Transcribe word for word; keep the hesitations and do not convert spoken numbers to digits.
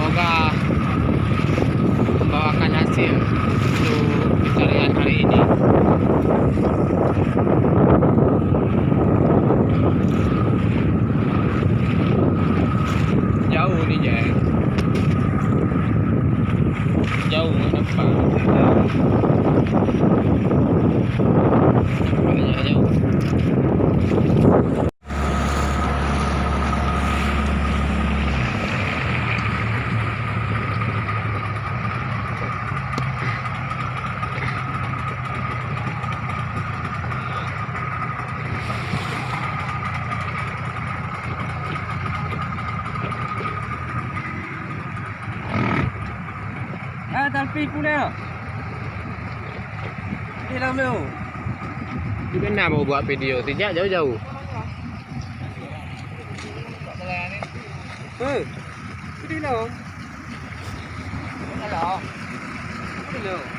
Semoga membawakan hasil untuk pencarian hari ini. Jauh ni, Jack. Jauh nampak. Nampaknya jauh. Ah, tapi pulang. Di dalam tu. Di mana mau buat video? Sejak jauh-jauh. Eh, di dalam. Hello. Hello.